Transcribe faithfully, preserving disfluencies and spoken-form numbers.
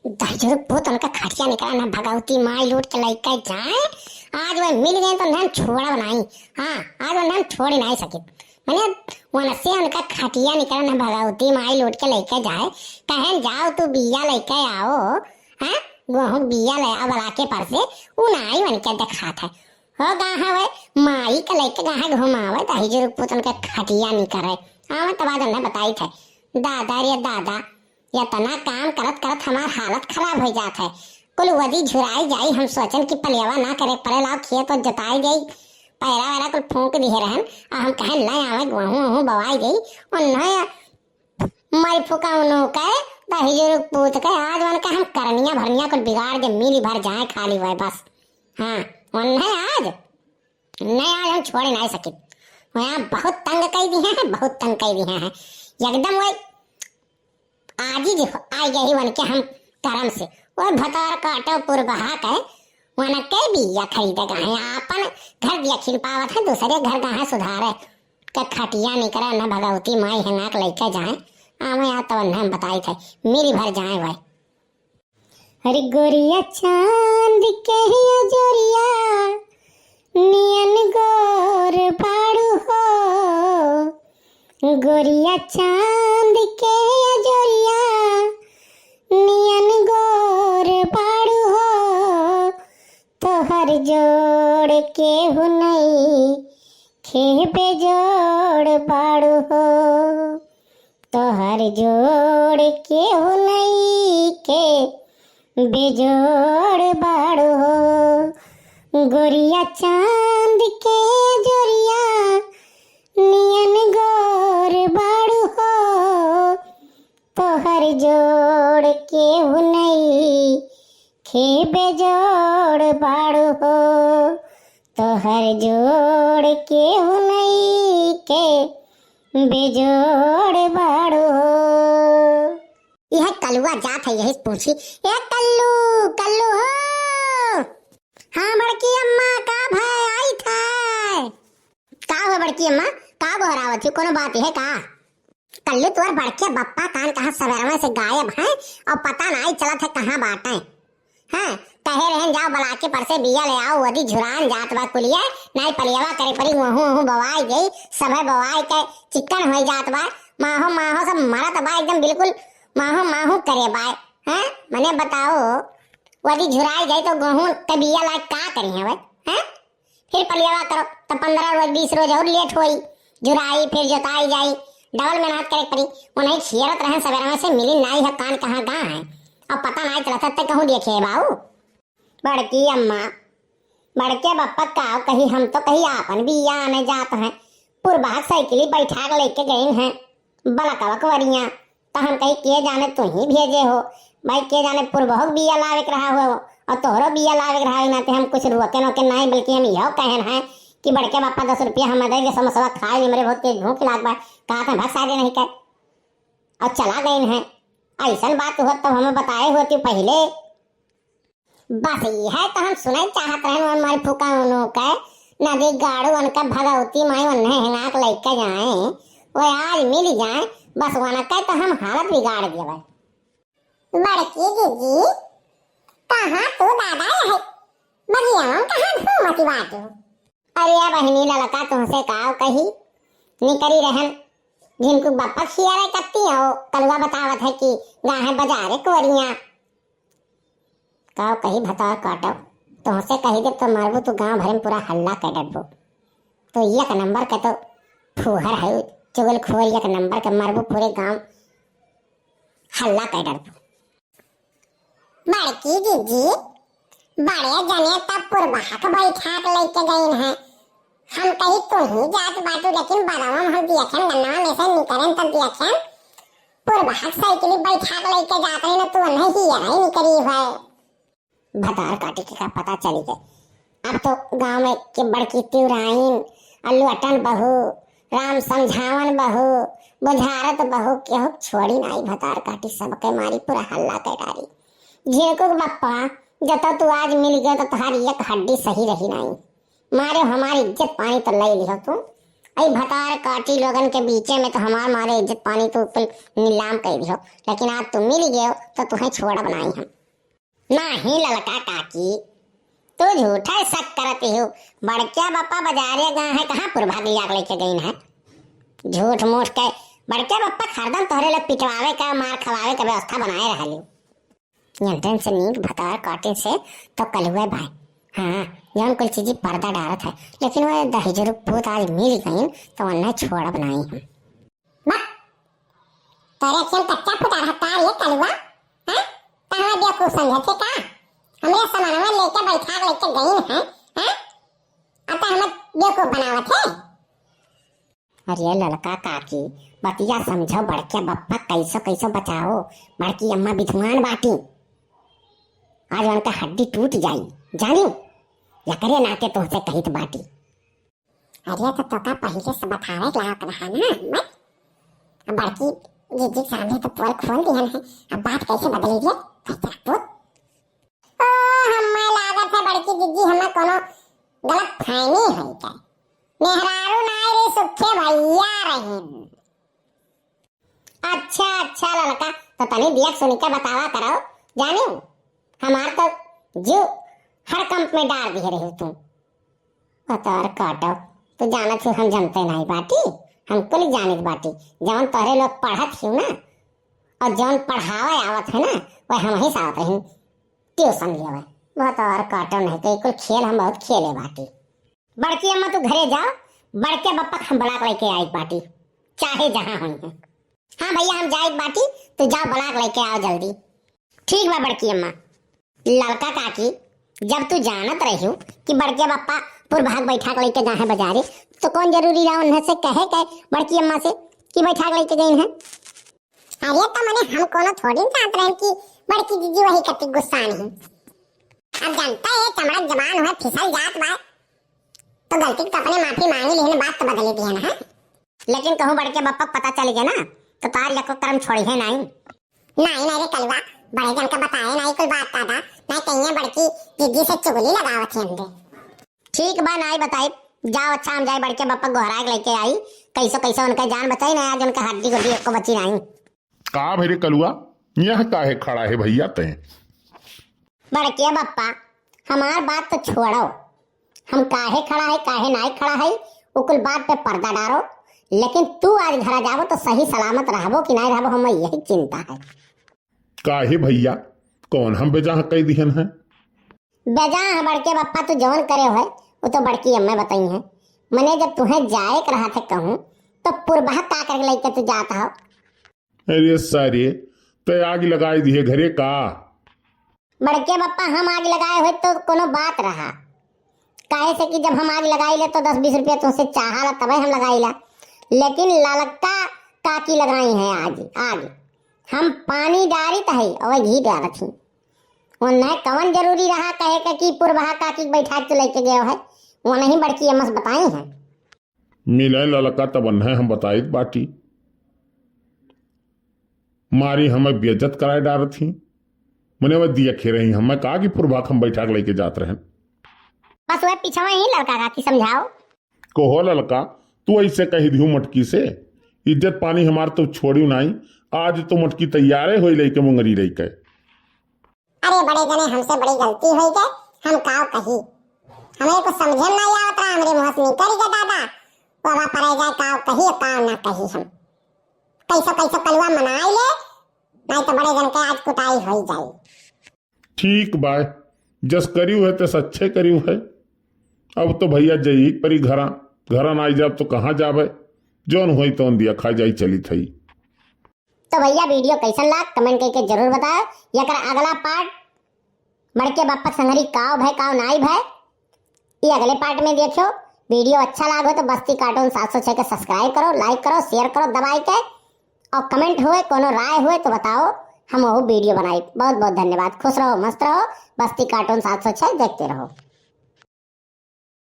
दहिजरू पूत उनका खटिया निकरा ना भगवती माई लूट के लइके जाए। आज वह मिल गए तो उन्हें हम छोड़ा बनाई। हाँ, आज उन्हें हम छोड़ ही नहीं सकित। मने वनसे उनका खटिया निकरा ना भगवती माई लूट के लइके जाए। कहें जाओ तू बिया लइके आओ। हाँ, गोहूँ बिया ले आओ बलाके पर से। उ नाई उनके देखात है। हो गा है वह माई के लइके गा है घुमावे दहिजरू पूत उनका खटिया निकरे। आवे तब आज उन्हें बताई थे। दादा रे दादा, इतना काम करत करत हमार हालत खराब हो जात है। कुल वदी झुराई जाई, हम सोचन कि पलियावा ना करे पड़े, लाओ खेत और जोताई जाई, पैरा वैरा कुल फूंक दिए रहन, और हम कहन ले आवे गोहूँ वहूँ बवाई जाई। और नया मारी फूका उन्हों के दहिजरू पूत के आज वन के हम करनिया भरनिया कुल बिगाड़ दे, मिली भर जाए खाली हुए बस। हाँ, उन्हें आज नहीं, आज हम छोड़े नहीं सकित। वहाँ बहुत तंग कई दिए हैं, बहुत तंग कई दिए हैं। एकदम वही आजिज हो-, आई गई वन के हम करम से। वो भतार काटो पुरबहा के, वन के बिया खरीदे गए हैं। आपन घर बिया खिन पावत है, दूसरे घर गा है सुधारे। के खटिया निकरा न भगवती माई है नाक लइके जाए। आवे आ तो हम बताई थे, मिली भर जाए वह। अरे गोरिया चांद के अजोरिया नियन गोर बाड़ू हो। गोरिया चांद के अजोरिया नियन गोर बाड़ू हो। तोहर जोड़ केहू नइखे बेजोड़ बाड़ू हो। तोहर जोड़ केहू नइखे बेजोड़ बाड़ू हो। गोरिया चांद के जोरिया नियन गोर बाड़ू हो। तोहर जोड़ केहू नइखे बेजोड़ बाड़ू हो। तोहर जोड़ केहू नइखे बेजोड़ बाड़ू हो। यह कलुआ जात है, यही पूछी, ए कल्लू, कल्लू हो। हाँ बड़की अम्मा, का भय आई था? का हो बड़की अम्मा, का गोहरावत ही, कोनो बात है का? कल्लू तोर बड़के बप्पा कान कहाँ सवेरवा से गायब हैं और पता नाई चलत है कहाँ बाटे। हाँ, कहे रहन जाओ बलाके पर से बिया ले आओ, वदी झुरान जात बा कुलिया, नाई पलियावा करे परी, वहू वहू बवाई गई, सभे बवाई के चिक्कन होई जात बा, माहो माहो सब मरत बा एकदम बिल्कुल माहो माहो करे बा। हाँ, मने बताओ, वदी झुराई जाई तो गोहूँ के बिया लायक का करी है वह? हाँ? फिर पलियावा करो, तो पन्द्रह रोज, बीस रोज और लेट होई, जुराई, फिर जोताई जाई, डबल मेहनत करे पड़ी। उन्हें खियरत रहन सवेरा में से मिली नाई है, कान कहाँ गा है, अब पता नाई चलत है, ते कहूँ देखे बाऊ। बड़की अम्मा, बड़के बप्पा का कही, हम तो कही आपन बिया आने जात हैं, पुरबा साइकिली बैठा के लेके गई हैं। बलकवा कुंवरिया, त हम कही, के जाने तू ही भेजे हो। भाई, के जाने पुरबहो के बिया लावे के रहा हो और तोहरो बिया लावे के रहा हो, नाते हम कुछ रोके नोके नाई, बल्कि हम यहो कहन है कि बड़के बापा दस रुपया हम दे के समोसवा खाए, हमरे बहुत तेज भूख लाग बा, कहा था भक्सा दे नहीं कर, और चला गए हैं। ऐसन बात होत तब हमें बताए होती पहले। बस यह तो हम सुनल चाहत रहन, उन मारी फूका उन्हों के, नदी गाड़ू उनका भगवती माई उन्हें हिनाक लइके जाए, वो आज मिल जाए, बस उनके तो हम हालत बिगाड़ देवे। बड़की जीजी, कहाँ तू दादा है? बगिया में कहाँ घूमती बाटू? अरे बहिनी ललका तुमसे काव कही, निकरी रहन, जिनको बप्पा खिया रहे कत्ती हो, कलुआ बतावत है कि गाहे बजारे कोरिया। काव कही भतार काटो, तोहसे कही दे तो मारबू तू गांव भरे में पूरा हल्ला कर डरबू। तो एक नंबर के तो फूहर है, चुगलखोर एक नंबर के, मारबू पूरे गांव हल्ला कर डरबू। बड़की जीजी, बड़े जने तब पुरबहक बैठा के लेके गइन है। हम कही तू ही जात बाटू, लेकिन बरवा में हम दियखन गन्नवा में से निकरन तब दियखन पुरबहक साइकिल बैठा के लेके जात रही ना, तू नहीं ही यही निकरी है। भतार काटी के का पता चली गए। अब तो गांव में के बड़की तिवराइन, अल्लू अटन बहू, राम समझावन बहू, बुझारत बहू, केहू छोड़ी नाई। भतार काटी सबके मारी पूरा हल्ला कर डारी। झिरकू के बप्पा, जब तक तू आज मिल गयो तो तुम्हारी एक हड्डी सही रही नाई। मारे हमारी इज्जत पानी तो ले लियो तू। अई भतार काटी लोगन के बीचे में तो हमार मारे इज्जत पानी तो कुल नीलाम कर दियो, लेकिन आज तू मिल गयो तो तुहें छोड़ब नाई हम। नाही ललका काकी, तू झूठा शक करत हो। बड़के बप्पा बजारे गए हैं, कहाँ पुरभा के लिया के लेके गइन है? झूठ मूठ के। बड़के बप्पा हरदम तोहरे लोग पिटवावे का, मार खवावे का व्यवस्था बनाए रहलियो। यंतन से नीक भतार काटे से तो कलुए भाई। हाँ, जौन कुल चीजी पर्दा डारत है, लेकिन वो दहिजरू पूत आज मिल गइन तो उन्हें छोड़ब नाई हम। बक, तोरे अखियन कच्चा फुटा रहता ये कलुआ, हैं? कहाँ बेवकूफ समझत है का? हमरे सामानवा लेके बैठा के लेके गई हैं, हैं? अब तो हमें बेवकूफ बनावत है। अरे ललका काकी, बतिया समझो, बड़के बप्पा कैसो कैसो बचाओ, बड़की अम्मा विद्वान बाटी, आज उनका हड्डी टूट जाई, जानी? यकरे नाते तुमसे कहित बाटी। अरे तो तोका पहिले से बतावे के लायक रहा ना, मत। अब बड़की जीजी के सामने तो पोल खोल दिहन है, अब बात कैसे बदली रे? कैसे पूत? ओ, हमें लागत है बड़की जीजी हमें कोनो गलत फहमी है क्या? मेहरारू नाय रे सुखे भैया रहीन। अच्छा, अच्छा ललका, तो तनी दिया सुनी के बतावा करो, जानियो, हमार तो जीव हड़कंप में डार दिए रही तू। भतार काटो, तू जानत हो हम जनते नहीं बाटी, हम कुल जानित बाटी, जौन तोहरे लोग पढ़त हो ना, और जौन पढ़ावे आवत है ना, वह हम ही साथ रही, ट्यूशन लियावे। भतार काटो नहीं तो ये कुल खेल हम बहुत खेले बाटी। बड़की अम्मा तू घरे जाओ, बड़के बप्पा के हम बुला के लेके आई बाटी, चाहे जहाँ होई हैं। हाँ भैया हम जाइत बाटी, तू जाओ बुला के लेके आओ जल्दी। ठीक बा बड़की अम्मा। ललका काकी, जब तू जानत रहियो कि बड़के बप्पा पुरभाग बैठा के लेके गए हैं बजारे, तो कौन जरूरी रहा उन्हें से कहे के बड़की अम्मा से कि बैठा के लेके गई हैं? अरे तो मने हम कोनो थोड़ी जानत रहे कि बड़की जीजी वही कति गुस्सा नहीं। अब जानता है चमड़क जबान हुए फिसल जात बा, तो गलती के तो अपने माफी मांगी लिहन, बात तो बदली दिहन है। लेकिन कहूँ बड़के बप्पा पता चल गया ना, तो तार यको कर्म छोड़ी है नाई। नाई, नाई रे कलुआ, बड़े जन का बताए नाई कुल बात दादा, नाई कहिए बड़की जीजी से चुगली लगावत है हमरे। ठीक बा, नाई बताई, जाओ अच्छा हम जाए बड़के बप्पा गोहराए के लेके आई, कैसो कैसो उनका जान बचाई ना, आज उनका हड्डी गुड्डी एको बची नाई। का भरे कलुआ, यहाँ काहे खड़ा है भैया तैं? बड़के बप्पा, हमार बात तो छोड़ो, हम काहे खड़ा है, काहे नाई खड़ा है, वो कुल बात पे पर्दा डारो, लेकिन तू आज घरा जाबो तो सही सलामत रहबो कि नाई रहबो, हमें यही चिंता है। काहे भैया, कौन हम बेजाह कई दिहन है? बेजाह बड़के बप्पा तू जौन करे है, वो तो बड़की अम्मा बताई है। मने जब तुहें जाए के रहा थे कहूँ, तो पुरबह का करके लेके तू जात हो? अरे सारे, तै आग लगाई दिहे घरे का? बड़के बप्पा हम आग लगाए हुए तो कोनो बात रहा, काहे से कि जब हम आग लगाई ले तो दस बीस रुपया तुमसे चाहा ला तबे हम लगाई ला, लेकिन ललका काकी लगाई है आज आग। हम पानी डारित है और घी डारत ही। उन्हें कवन जरूरी रहा कहे के कि पुरबहा काकी के बैठा के लेके गयो है, वो नहीं बड़की अम्मा से बताई है। मिले ललका तब उन्हें हम बताइत बाटी। मारी हमें बेइज्जत कराए डारत ही। मने वह दिया खे रही, हमें कहा कि पुरबहा हम बैठा के लेके जात रहन। बस वह पिछवा ही ललका काकी समझाओ। कहो ललका, तू ऐसे कही दिहू मटकी से, इज्जत पानी हमार तो छोड़ियो नाई, आज तो मटकी तैयारे होई लेके मुंगरी रही के। अरे बड़े जने, हमसे बड़ी गलती होई गए, हम काव कही, हमें कुछ समझे में नहीं आवत रहा, हमरे मुंह से निकल गया दादा, बाबा परे जाए काव कही काव ना कही हम। कैसो कैसो कलुआ मनाई ले, नहीं तो बड़े जन के आज कुटाई होई जाई। ठीक बाय, जस करियो है तस अच्छे करियो है। अब तो भैया जई परी घरा, घरा ना आई जाब तो कहाँ जाबे? जौन होई तौन दिया खा जाई चली थई। तो भैया वीडियो कैसन लाग कमेंट करके जरूर बताओ। यकर अगला पार्ट बड़के बप्पा के संगरी काव भय काव नाई भय, ये अगले पार्ट में देखियो। वीडियो अच्छा लागो तो बस्ती कार्टून सात सौ छह के सब्सक्राइब करो, लाइक करो, शेयर करो दबाई के, और कमेंट हुए कोनो राय हुए तो बताओ, हम वो वीडियो बनाई। बहुत बहुत धन्यवाद, खुश रहो, मस्त रहो, बस्ती कार्टून सात सौ छह देखते रहो।